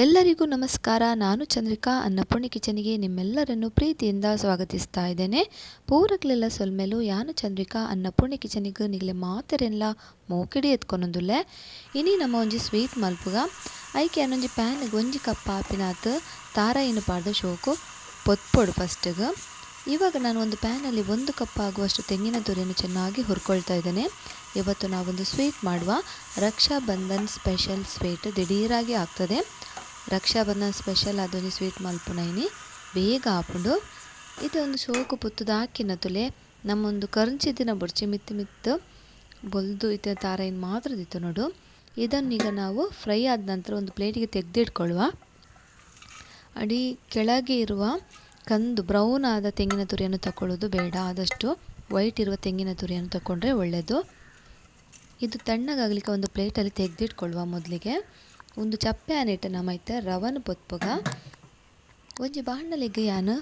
ಎಲ್ಲರಿಗೂ ನಮಸ್ಕಾರ. ನಾನು ಚಂದ್ರಿಕಾ, ಅನ್ನಪೂರ್ಣಿ ಕಿಚನಿಗೆ ನಿಮ್ಮೆಲ್ಲರನ್ನು ಪ್ರೀತಿಯಿಂದ ಸ್ವಾಗತಿಸ್ತಾ ಇದ್ದೇನೆ. ಪೂರಕ್ಲೆಲ್ಲ ಸೊಲ್ಮೆಲು. ಯಾನು ಚಂದ್ರಿಕಾ, ಅನ್ನಪೂರ್ಣಿ ಕಿಚನಿಗೆ ನಿಗಲೆ ಮಾತೆರೆಲ್ಲ ಮೋಕಿಡಿ ಎತ್ಕೊನೊಂದುಲ್ಲೆ. ಇನಿ ನಮ್ಮ ಒಂಜಿ ಸ್ವೀಟ್ ಮಲ್ಪುಗ. ಐಕೆ ಅನ್ನೊಂಜಿ ಪ್ಯಾನ್ಗೆ ಒಂಜಿ ಕಪ್ ಆಪಿನಾತ್ ತಾರಾಯಿನ ಪಾಡ್ದು ಶೋಕು ಪೊತ್ಪೊಡು ಫಸ್ಟಿಗೆ. ಇವಾಗ ನಾನು ಒಂದು ಪ್ಯಾನಲ್ಲಿ 1 ಕಪ್ ಆಗುವಷ್ಟು ತೆಂಗಿನ ತುರಿಯನ್ನು ಚೆನ್ನಾಗಿ ಹುರ್ಕೊಳ್ತಾ ಇದ್ದೇನೆ. ಇವತ್ತು ನಾವೊಂದು ಸ್ವೀಟ್ ಮಾಡುವ, ರಕ್ಷಾ ಬಂಧನ್ ಸ್ಪೆಷಲ್ ಸ್ವೀಟ್. ದಿಢೀರಾಗಿ ಆಗ್ತದೆ. ರಕ್ಷಾ ಬಂಧನ್ ಸ್ಪೆಷಲ್ ಅದೊಂದು ಸ್ವೀಟ್ ಮಲ್ಪುನೈನಿ ಬೇಗ ಆಪುಂಡು. ಇದೊಂದು ಶೋಕು ಪುತ್ತುದ ಹಾಕಿನ ತುಲೆ ನಮ್ಮೊಂದು ಕರ್ಂಚಿದಿನ ಬೊಡ್ಚಿ ಮಿತ್ತು ಮಿತ್ತು ಬೊಲ್ದು ಇತ್ತೆ ತಾರಾಯಿನ ಮಾತ್ರ ದಿತ್ತು ನೋಡು. ಇದನ್ನೀಗ ನಾವು ಫ್ರೈ ಆದ ನಂತರ ಒಂದು ಪ್ಲೇಟಿಗೆ ತೆಗೆದಿಟ್ಕೊಳ್ಳುವ. ಅಡಿ ಕೆಳಗೆ ಇರುವ ಕಂದು ಬ್ರೌನ್ ಆದ ತೆಂಗಿನ ತುರಿಯನ್ನು ತಗೊಳ್ಳೋದು ಬೇಡ, ಆದಷ್ಟು ವೈಟ್ ಇರುವ ತೆಂಗಿನ ತುರಿಯನ್ನು ತಗೊಂಡ್ರೆ ಒಳ್ಳೆಯದು. ಇದು ತಣ್ಣಗಾಗಲಿಕ್ಕೆ ಒಂದು ಪ್ಲೇಟಲ್ಲಿ ತೆಗೆದಿಟ್ಕೊಳ್ಳುವ. ಮೊದಲಿಗೆ ಒಂದು ಚಪ್ಪೆ ಆನಿಟ್ಟು ನಮ್ಮ ರವನ ಪೊತ್ಪುಗ. ಒಂಜಿ ಬಾಣಲಿಗೆ ಯಾನು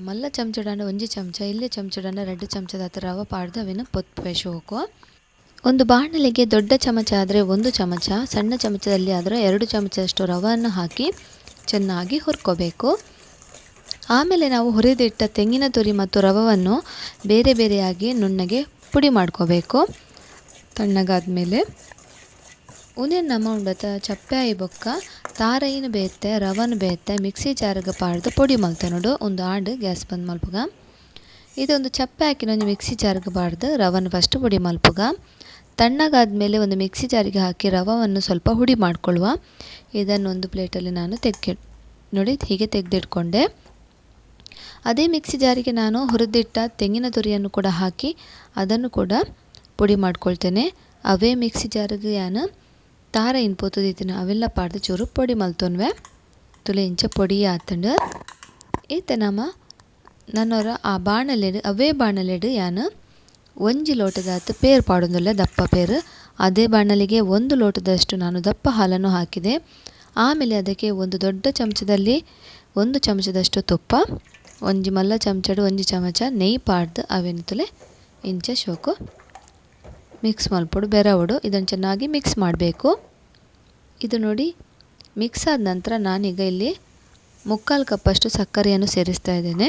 ಮಲ್ಲ ಚಮಚಡಾಂಡ ಒಂಜಿ ಚಮಚ, ಇಲ್ಲೇ ಚಮಚಡಾಂಡ 2 ಚಮಚದಾತ ರವ ಪಾಡ್ದು ಅವೇನು ಪೊತ್ಪೆ ಶೋಕು. ಒಂದು ಬಾಣಲಿಗೆ ದೊಡ್ಡ ಚಮಚ ಆದರೆ 1 ಚಮಚ, ಸಣ್ಣ ಚಮಚದಲ್ಲಿ ಆದರೆ 2 ಚಮಚದಷ್ಟು ರವನ್ನು ಹಾಕಿ ಚೆನ್ನಾಗಿ ಹುರ್ಕೋಬೇಕು. ಆಮೇಲೆ ನಾವು ಹುರಿದಿಟ್ಟ ತೆಂಗಿನ ತುರಿ ಮತ್ತು ರವವನ್ನು ಬೇರೆ ಬೇರೆಯಾಗಿ ನುಣ್ಣಗೆ ಪುಡಿ ಮಾಡ್ಕೋಬೇಕು. ತಣ್ಣಗಾದ ಮೇಲೆ ಉನೇನು ನಮ್ಮ ಉಂಡತ ಚಪ್ಪೆ ಆಯಿ ಬೊಕ್ಕ ತಾರೈನು ಬೇತೆ ರವನು ಬೇತೆ ಮಿಕ್ಸಿ ಜಾರ್ಗೆ ಪಾಡ್ದು ಪೊಡಿ ಮಲ್ತೆ ನೋಡು. ಒಂದು ಆಂಡ್ ಗ್ಯಾಸ್ ಬಂದ್ ಮಲ್ಪುಗ. ಇದೊಂದು ಚಪ್ಪೆ ಹಾಕಿನ ಒಂದು ಮಿಕ್ಸಿ ಜಾರ್ಗೆ ಬಾರ್ದು ರವನು ಫಸ್ಟ್ ಪೊಡಿ ಮಲ್ಪುಗ. ತಣ್ಣಗಾದ ಮೇಲೆ ಒಂದು ಮಿಕ್ಸಿ ಜಾರಿಗೆ ಹಾಕಿ ರವವನ್ನು ಸ್ವಲ್ಪ ಹುಡಿ ಮಾಡ್ಕೊಳ್ಳುವ. ಇದನ್ನು ಒಂದು ಪ್ಲೇಟಲ್ಲಿ ನಾನು ತೆಗ್ದು ನೋಡಿ ಹೀಗೆ ತೆಗೆದಿಟ್ಕೊಂಡೆ. ಅದೇ ಮಿಕ್ಸಿ ಜಾರಿಗೆ ನಾನು ಹುರಿದಿಟ್ಟ ತೆಂಗಿನ ತುರಿಯನ್ನು ಕೂಡ ಹಾಕಿ ಅದನ್ನು ಕೂಡ ಪುಡಿ ಮಾಡ್ಕೊಳ್ತೇನೆ. ಅವೇ ಮಿಕ್ಸಿ ಜಾರಿಗೆ ನಾನು ತಾರೈನ್ ಪೊತ್ತುದಿತ್ತಿನ ಅವೆಲ್ಲ ಪಾಡ್ದು ಚೂರು ಪೊಡಿ ಮಲ್ತೊನ್ವೆ. ತುಲೆ ಇಂಚ ಪೊಡಿ ಆತಂಡು. ಈತ ನಮ್ಮ ನನ್ನೊರ ಆ ಬಾಣಲೆಡು ಅವೇ ಬಾಣಲೆಡು ಯಾನು ಒಂಜಿ ಲೋಟದಾತು ಪೇರು ಪಾಡೊಂದುಲ್ಲೆ, ದಪ್ಪ ಪೇರು. ಅದೇ ಬಾಣಲಿಗೆ 1 ಲೋಟದಷ್ಟು ನಾನು ದಪ್ಪ ಹಾಲನ್ನು ಹಾಕಿದೆ. ಆಮೇಲೆ ಅದಕ್ಕೆ ಒಂದು ದೊಡ್ಡ ಚಮಚದಲ್ಲಿ 1 ಚಮಚದಷ್ಟು ತುಪ್ಪ, ಒಂಜಿ ಮಲ್ಲ ಚಮಚಡು ಒಂಜಿ ಚಮಚ ನೆಯ್ಯಿ ಪಾಡ್ದು ಅವೇನು ತುಲೆ ಇಂಚ ಶೋಕು ಮಿಕ್ಸ್ ಮಲ್ಪೊಡು ಬೆರವಡು. ಇದನ್ನು ಚೆನ್ನಾಗಿ ಮಿಕ್ಸ್ ಮಾಡಬೇಕು. ಇದು ನೋಡಿ ಮಿಕ್ಸ್ ಆದ ನಂತರ ನಾನೀಗ ಇಲ್ಲಿ 3/4 ಕಪ್ಪಷ್ಟು ಸಕ್ಕರೆಯನ್ನು ಸೇರಿಸ್ತಾ ಇದ್ದೇನೆ.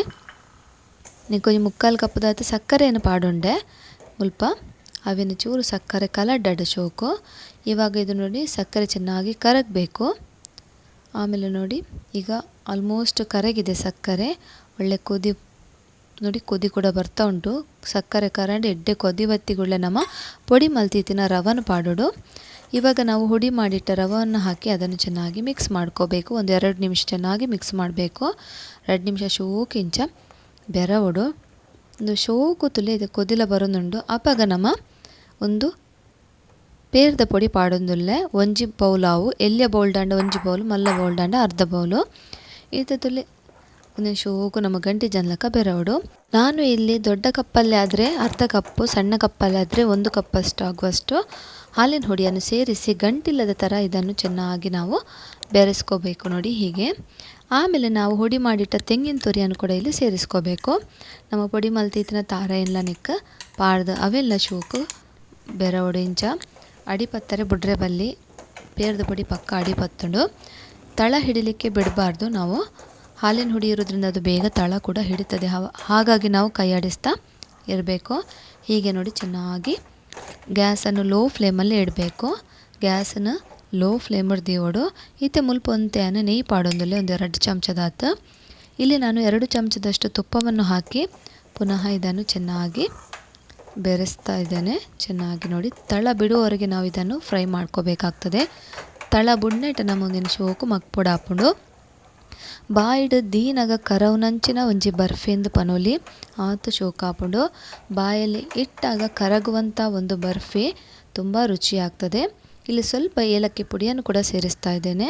ಕೊಂಚ 3/4 ಕಪ್ಪದಾದ ಸಕ್ಕರೆಯನ್ನು ಪಾಡುಂಡೆ ಮುಲ್ಪ ಅವೇನು ಚೂರು ಸಕ್ಕರೆ ಕಲಡ್ಡಾಡು ಶೋಕು. ಇವಾಗ ಇದು ನೋಡಿ ಸಕ್ಕರೆ ಚೆನ್ನಾಗಿ ಕರಗಬೇಕು. ಆಮೇಲೆ ನೋಡಿ ಈಗ ಆಲ್ಮೋಸ್ಟ್ ಕರಗಿದೆ ಸಕ್ಕರೆ. ಒಳ್ಳೆ ಕೊದಿ ನೋಡಿ ಕೊದಿ ಕೂಡ ಬರ್ತಾ ಉಂಟು. ಸಕ್ಕರೆ ಕರಂಡು ಎಡ್ಡೆ ಕೊದಿ ಬತ್ತಿಗುಳ್ಳೆ ನಮ್ಮ ಪೊಡಿ ಮಲ್ತಿತ್ತಿನ ರವನು ಪಾಡೋಡು. ಇವಾಗ ನಾವು ಹುಡಿ ಮಾಡಿಟ್ಟ ರವವನ್ನು ಹಾಕಿ ಅದನ್ನು ಚೆನ್ನಾಗಿ ಮಿಕ್ಸ್ ಮಾಡ್ಕೋಬೇಕು. ಒಂದು 2 ನಿಮಿಷ ಚೆನ್ನಾಗಿ ಮಿಕ್ಸ್ ಮಾಡಬೇಕು. 2 ನಿಮಿಷ ಶೋಕಿಂಚ ಬೆರವಡು. ಒಂದು ಶೋಕು ತುಲೆ ಇದು ಕೊದಿಲ ಬರೋದುಂಡು. ಅಪಗ ನಮ್ಮ ಒಂದು ಪೇರ್ದ ಪೊಡಿ ಪಾಡೊಂದುಲ್ಲೆ. ಒಂಜಿ ಬೌಲಾವು ಎಲ್ಯ ಬೌಲ್ಡಾಂಡ ಒಂಜಿ ಬೌಲು, ಮಲ್ಲ ಬೌಲ್ಡಾಂಡ ಅರ್ಧ ಬೌಲು. ಈತ ತುಲೆ ಒಂದು ಶೋಕು ನಮ್ಮ ಗಂಟೆ ಜನಲಕ್ಕ ಬೆರವಡು. ನಾನು ಇಲ್ಲಿ ದೊಡ್ಡ ಕಪ್ಪಲ್ಲಿ ಆದರೆ ಅರ್ಧ ಕಪ್ಪು, ಸಣ್ಣ ಕಪ್ಪಲ್ಲಿ ಆದರೆ 1 ಕಪ್ಪಷ್ಟು ಆಗುವಷ್ಟು ಹಾಲಿನ ಹುಡಿಯನ್ನು ಸೇರಿಸಿ ಗಂಟಿಲ್ಲದ ಥರ ಇದನ್ನು ಚೆನ್ನಾಗಿ ನಾವು ಬೆರೆಸ್ಕೋಬೇಕು ನೋಡಿ ಹೀಗೆ. ಆಮೇಲೆ ನಾವು ಹುಡಿ ಮಾಡಿಟ್ಟ ತೆಂಗಿನ ತುರಿಯನ್ನು ಕೂಡ ಇಲ್ಲಿ ಸೇರಿಸ್ಕೋಬೇಕು. ನಮ್ಮ ಪೊಡಿ ಮಲ್ತಿತ್ತಿನ ತಾರ ಎಲ್ಲ ನಿಕ್ಕ ಪಾಡ್ದು ಅವೆಲ್ಲ ಶೋಕು ಬೆರವಡು. ಇಂಚ ಅಡಿಪತ್ತರೆ ಬುಡ್ರೆ ಬಲ್ಲಿ ಪೇರ್ದ ಪೊಡಿ ಪಕ್ಕ ಅಡಿಪತ್ತುಂಡು. ತಳ ಹಿಡಿಲಿಕ್ಕೆ ಬಿಡಬಾರ್ದು. ನಾವು ಹಾಲಿನ ಹುಡಿ ಇರೋದ್ರಿಂದ ಅದು ಬೇಗ ತಳ ಕೂಡ ಹಿಡಿತದೆ. ಹಾಗಾಗಿ ನಾವು ಕೈಯಾಡಿಸ್ತಾ ಇರಬೇಕು. ಹೀಗೆ ನೋಡಿ ಚೆನ್ನಾಗಿ ಗ್ಯಾಸನ್ನು ಲೋ ಫ್ಲೇಮಲ್ಲಿ ಇಡಬೇಕು. ಗ್ಯಾಸನ್ನು ಲೋ ಫ್ಲೇಮರ್ ದೀವೋಡು. ಈತೆ ಮುಲ್ಪ ಒಂತೆಯನ್ನು ನೆಯ್ಯಿ ಪಾಡೊಂದುಲ್ಲೆ ಒಂದು 2 ಚಮಚದಾತು. ಇಲ್ಲಿ ನಾನು 2 ಚಮಚದಷ್ಟು ತುಪ್ಪವನ್ನು ಹಾಕಿ ಪುನಃ ಇದನ್ನು ಚೆನ್ನಾಗಿ ಬೆರೆಸ್ತಾ ಇದ್ದೇನೆ. ಚೆನ್ನಾಗಿ ನೋಡಿ ತಳ ಬಿಡುವವರೆಗೆ ನಾವು ಇದನ್ನು ಫ್ರೈ ಮಾಡ್ಕೋಬೇಕಾಗ್ತದೆ. ತಳ ಬುಡ್ನೆಟ ನಮ್ಮ ಶೋಕು ಮಕ್ಪೊಡು ಆಪುಂಡು. ಬಾಯಿಡ್ ದೀನಗ ಕರವುನಂಚಿನ ಒಂಜಿ ಬರ್ಫಿಂದು ಪನೊಲಿ ಆತು ಶೋಕು ಆಪುಂಡು. ಬಾಯಲ್ಲಿ ಇಟ್ಟಾಗ ಕರಗುವಂಥ ಒಂದು ಬರ್ಫಿ ತುಂಬ ರುಚಿಯಾಗ್ತದೆ. ಇಲ್ಲಿ ಸ್ವಲ್ಪ ಏಲಕ್ಕಿ ಪುಡಿಯನ್ನು ಕೂಡ ಸೇರಿಸ್ತಾ ಇದ್ದೇನೆ.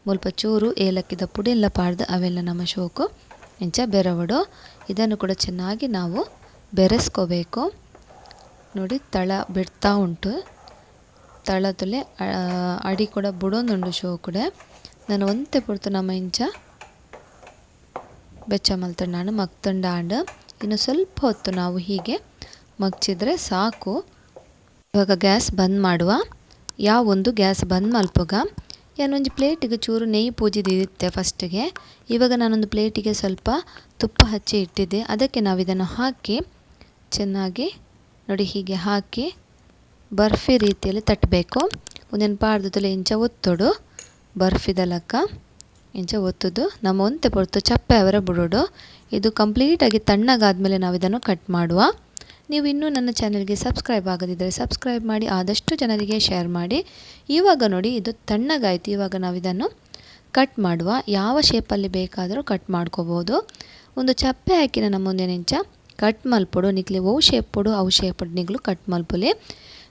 ಮುಲ್ಪ ಚೂರು ಏಲಕ್ಕಿದ ಪುಡಿ ಎಲ್ಲ ಪಾಡ್ದು ಅವೆಲ್ಲ ನಮ್ಮ ಶೋಕು ಇಂಚ ಬೆರವಡು. ಇದನ್ನು ಕೂಡ ಚೆನ್ನಾಗಿ ನಾವು ಬೆರೆಸ್ಕೋಬೇಕು. ನೋಡಿ ತಳ ಬಿಡ್ತಾ ಉಂಟು. ತಳ ತುಲೆ ಅಡಿ ಕೂಡ ಬುಡೊಂದುಂಡು ಶೋಕುಡೆ. ನಾನು ಒಂತೆ ಪೊರ್ತು ನಮ್ಮ ಇಂಚ ಬೆಚ್ಚ ಮಲ್ತಂಡಾಂಡ್ ಮಗ್ತಂಡಾಂಡ್. ಇನ್ನು ಸ್ವಲ್ಪ ಹೊತ್ತು ನಾವು ಹೀಗೆ ಮಗ್ಚಿದ್ರೆ ಸಾಕು. ಇವಾಗ ಗ್ಯಾಸ್ ಬಂದ್ ಮಾಡುವ. ಯಾವೊಂದು ಗ್ಯಾಸ್ ಬಂದ್ ಮಲ್ಪುಗ. ಯಾನೊಂಜಿ ಪ್ಲೇಟಿಗೆ ಚೂರು ನೆಯ್ಯಿ ಪೂಜಿ ದೀದಿತ್ತೆ ಫಸ್ಟಿಗೆ. ಇವಾಗ ನಾನೊಂದು ಪ್ಲೇಟಿಗೆ ಸ್ವಲ್ಪ ತುಪ್ಪ ಹಚ್ಚಿ ಇಟ್ಟಿದ್ದೆ. ಅದಕ್ಕೆ ನಾವು ಇದನ್ನು ಹಾಕಿ ಚೆನ್ನಾಗಿ ನೋಡಿ ಹೀಗೆ ಹಾಕಿ ಬರ್ಫಿ ರೀತಿಯಲ್ಲಿ ತಟ್ಟಬೇಕು. ಒಂದೇನು ಪಾಡ್ದು ಇಂಚ ಒತ್ತೋಡು ಬರ್ಫಿದ ಲೆಕ್ಕ ಇಂಚ ಒತ್ತುದು ನಮ್ಮ ಒಂತೆ ಪೊರ್ತು ಚಪ್ಪೆ ಅವರ ಬಿಡೋಡು. ಇದು ಕಂಪ್ಲೀಟಾಗಿ ತಣ್ಣಗಾದಮೇಲೆ ನಾವು ಇದನ್ನು ಕಟ್ ಮಾಡುವ. ನೀವು ಇನ್ನೂ ನನ್ನ ಚಾನೆಲ್ಗೆ ಸಬ್ಸ್ಕ್ರೈಬ್ ಆಗದಿದ್ದರೆ ಸಬ್ಸ್ಕ್ರೈಬ್ ಮಾಡಿ, ಆದಷ್ಟು ಜನರಿಗೆ ಶೇರ್ ಮಾಡಿ. ಇವಾಗ ನೋಡಿ ಇದು ತಣ್ಣಗಾಯಿತು. ಇವಾಗ ನಾವು ಇದನ್ನು ಕಟ್ ಮಾಡುವ. ಯಾವ ಶೇಪಲ್ಲಿ ಬೇಕಾದರೂ ಕಟ್ ಮಾಡ್ಕೋಬೋದು. ಒಂದು ಚಪ್ಪೆ ಹಾಕಿನ ನಮ್ಮ ಇಂಚ ಕಟ್ ಮಲ್ಪೊಡು. ನಿಕ್ಲೆ ಓ ಶೇಪ್ ಪೊಡು ಅವು ಶೇಪ್ ನಿಗ್ಲು ಕಟ್ ಮಲ್ಪೊಲಿ.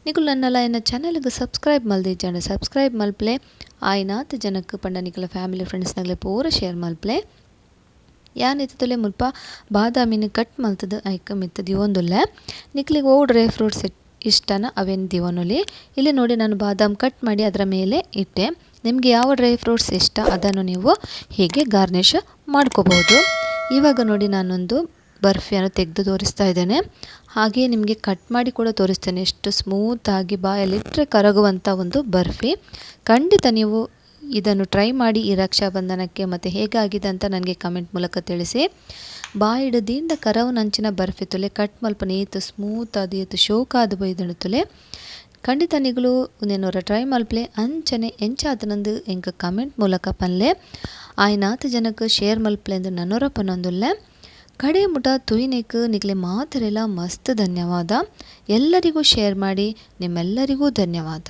ನಿಕುಲು ನನ್ನಲ ಎನ್ನ ಚಾನೆಲ್ಗೆ ಸಬ್ಸ್ಕ್ರೈಬ್ ಮಲ್ದಿಜ್ಜಂಡ ಸಬ್ಸ್ಕ್ರೈಬ್ ಮಲ್ಪಲೆ. ಆಯ್ನಾತ್ ಜನಕ್ಕೆ ಪಂಡ ನಿಕಲ ಫ್ಯಾಮಿಲಿ ಫ್ರೆಂಡ್ಸ್ನಗ್ಲೆ ಪೂರ ಶೇರ್ ಮಲ್ಪಲೆ. ಯಾನ್ ಇತ್ತುಲೆ ಮುಲ್ಪ ಬಾದಾಮಿನ ಕಟ್ ಮಲ್ತದ ಐಕ್ ಮಿತ್ತ್ ದಿವೊಂದುಲ್ಲೆ. ನಿಕ್ಲೆಗ್ ಓ ಡ್ರೈ ಫ್ರೂಟ್ಸ್ ಇಷ್ಟನ ಅವೇನು ದಿವೊನೊಲಿ. ಇಲ್ಲಿ ನೋಡಿ ನಾನು ಬಾದಾಮ್ ಕಟ್ ಮಾಡಿ ಅದರ ಮೇಲೆ ಇಟ್ಟೆ. ನಿಮಗೆ ಯಾವ ಡ್ರೈ ಫ್ರೂಟ್ಸ್ ಇಷ್ಟ ಅದನ್ನು ನೀವು ಹೀಗೆ ಗಾರ್ನಿಷ್ ಮಾಡ್ಕೋಬಹುದು. ಇವಾಗ ನೋಡಿ ನಾನೊಂದು ಬರ್ಫಿಯನ್ನು ತೆಗೆದು ತೋರಿಸ್ತಾ ಇದ್ದೇನೆ. ಹಾಗೆಯೇ ನಿಮಗೆ ಕಟ್ ಮಾಡಿ ಕೂಡ ತೋರಿಸ್ತೇನೆ. ಎಷ್ಟು ಸ್ಮೂತಾಗಿ ಬಾಯಲ್ಲಿಟ್ಟರೆ ಕರಗುವಂಥ ಒಂದು ಬರ್ಫಿ. ಖಂಡಿತ ನೀವು ಇದನ್ನು ಟ್ರೈ ಮಾಡಿ ಈ ರಕ್ಷಾಬಂಧನಕ್ಕೆ ಮತ್ತು ಹೇಗಾಗಿದೆ ಅಂತ ನನಗೆ ಕಮೆಂಟ್ ಮೂಲಕ ತಿಳಿಸಿ. ಬಾಯಿಡು ಕರವು ನಂಚಿನ ಬರ್ಫಿ ತುಲೆ ಕಟ್ ಮಲ್ಪನೆ ಏತು ಸ್ಮೂತ್ ಆದ್ ಏತು ಶೋಕಾದ್ ಬೈದುಂಡು ತುಲೆ. ಖಂಡಿತ ನಿಗುಲು ಉಂದೆನ್ ಟ್ರೈ ಮಲ್ಪಲೆ. ಅಂಚನೆ ಎಂಚಾತನಂದು ಎಂಕ್ ಕಮೆಂಟ್ ಮೂಲಕ ಪನ್ಲೆ. ಆಯ್ನಾತ್ ಜನಕ್ಕೆ ಶೇರ್ ಮಲ್ಪಲೆ ಎಂದು ನನೊರ ಪನೊಂದುಲ್ಲೆ. ಕಡೆ ಮುಟ ತುಯಿನೆಕ್ ನಿಕ್ಲೆ ಮಾತೆರೆಲ ಮಸ್ತ್ ಧನ್ಯವಾದ. ಎಲ್ಲರಿಗೂ ಶೇರ್ ಮಾಡಿ. ನಿಮ್ಮೆಲ್ಲರಿಗೂ ಧನ್ಯವಾದ.